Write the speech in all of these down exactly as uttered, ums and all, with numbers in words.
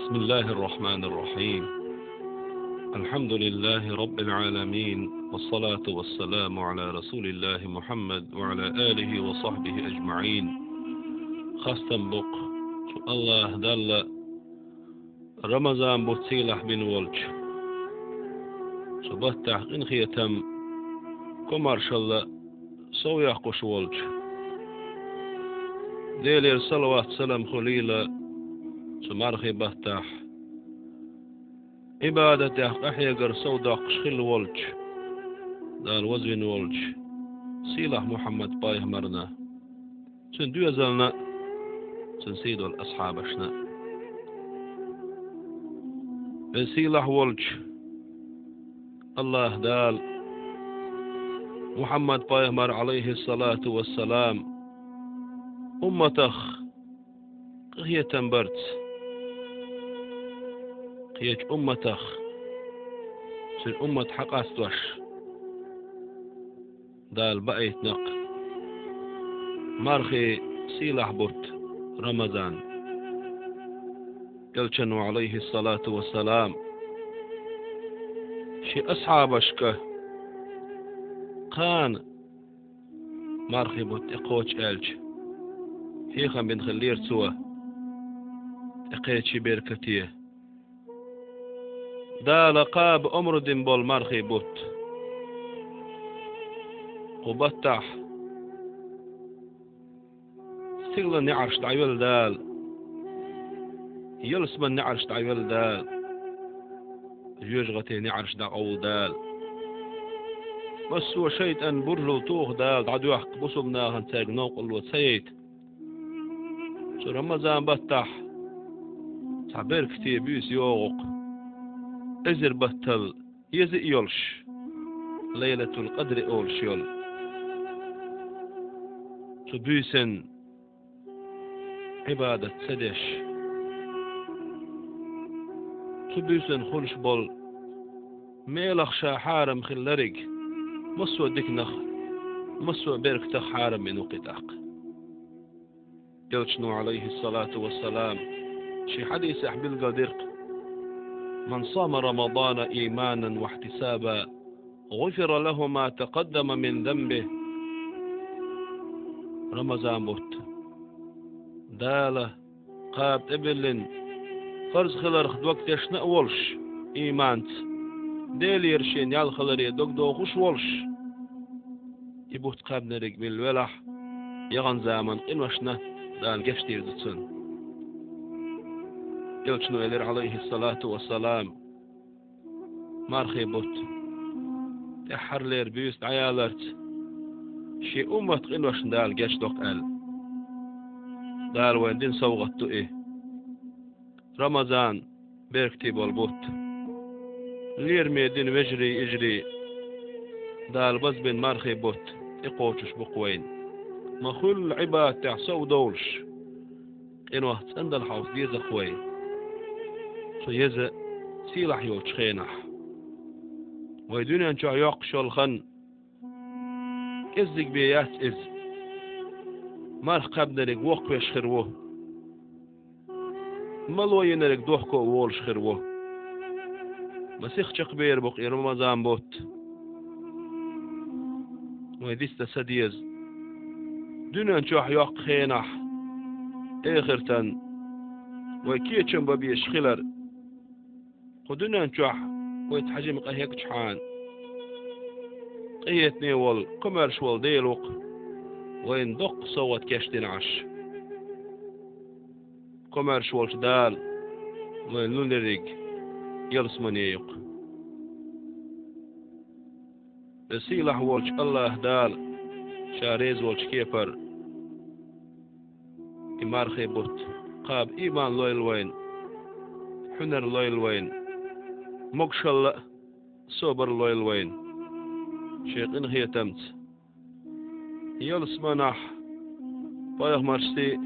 بسم الله الرحمن الرحيم. الحمد لله رب العالمين، والصلاة والسلام على رسول الله محمد وعلى آله وصحبه أجمعين. Хастам бу-кх Аллаха Далла Рамазан бутт сийлахь бина волчу, цу баттахь къинхетам, комаршалла сов яккхуш волчу. Делера салават-салам хуьлийла цу мархи баттахь, Ӏибадатехь къахьегар сов доккхуш хилла волчу, Дала вазвина волчу сийлахь Мухьаммад-пайхамарна, цуьнан доьзална а, цуьнан сий долу асхьабашна а. Веза-сийлахь волчу Аллаха Дала Мухьаммад-пайхамар, Ӏалайхиссалату вассалам, умматах къинхетам барца, кхечу умматах, цуьнан уммат хьакъастош, Дала баийтина-кх мархи сийлахь бутт Рамазан. Элчано, Ӏалайхиссалату вассалам, шен асхьабашка кхана мархи бутт тӀекхочу аьлча, хьехам бина хиллера цо, тӀекхечий беркате. Дала кхаба омра дина болу мархи бутт. Кху баттахь стигалан неӀарш дӀайоьлла Дала, ялсаман неӀарш дӀайоьлла Дала, жоьжахатин неӀарш дӀакъовлу Дала. Массо а шайтӀан буржал тоха Дала дӀадоьхку, бусулба нахана цаьрга новкъарло ца яйта. Цу Рамазан баттахь цхьа беркате буьйса йогӀу-кх, эзар баттал еза а йолуш, Лайлатул-Къадри олуш йолу. Цу буьйсанна Ӏибадат ца деш, цу буьйсанна хуьлуш болу мелах ша хьарам хилларг массо а диканах, массо а беркатах хьарам бина ву-кх и тӀаккха. Элчано, Ӏалайхиссалату вассалам, шен хьадисехь билгалдира-кх: «Ман сама Рамадана иманан ва ихьтисабан, гӀуфира лаху ма такъаддама мин занбихӀ». Рамазан бутт Дала кхаба тӀебиллина, фарз хиларх дог тешна а волуш, ийманца, Делера шена ял хиларе дог дохуш а волуш, и бутт кхаьбнарг милла велахь, яхана заманан къиношна Дала гечдийр ду цунна. Элчано элира, Ӏалайхиссалату вассалам, мархи бутт тӀаьххьарлера буьйса дӀаяларца шен уммат къиношна Дала гечдо-кх аьлла. Дала вайна дина совгӀат ду и. Рамазан беркате болу бутт. Лераме дина вежарий, йижарий, Дала базбина мархи бутт тӀекхочуш бу-кх вайна. Ма-хуьллу Ӏибадатехь сов довлуш, къинойх цӀандала хьовса деза-кх вай цу еза, сийлахь йолчу хенахь. Вай дуьнен чохь йоккхуш йолу хан кӀеззиг бен яц иза. Марха кхаьбнарг воккхавеш хир ву. Мало йинарг дохко а волуш хир ву. Ма сиха чекхбер бу-кх и Рамазан бутт. Вай дицдан ца деза дуьнен чохь йоккху хенахь, эхартан вай кечам бан безаш хилар. Кху дуьнен чохь вай цхьа жима къа хьегчхьана, къинхетаме волу, комаьрша волу Дела ву-кх вайна доккха совгӀат кечдина Ӏаш. Комаьрша волчу Дала вайна луларг ялсамане ю-кх. Веза-сийлахь волчу Аллаха Дала Ша реза волчу кепара и мархи бутт кхаба ийман лойла вайна, хьуьнар лойла вайна, могушалла а, собар лойла вайна Шен къинхетамца. Ялсаманахь пайхамаршций,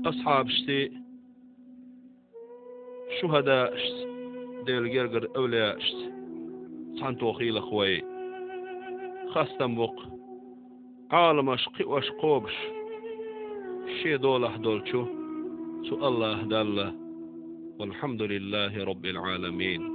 асхьабашций, шухӀадаашца, Делан гергара эвлияашца цхьаьнато хийла-кх вай. Хастам бу-кх Ӏаламаш кхиош, кхобуш, шен долахь долчу to Allah Dalla. Walhamdulillahi Rabbil Alamin.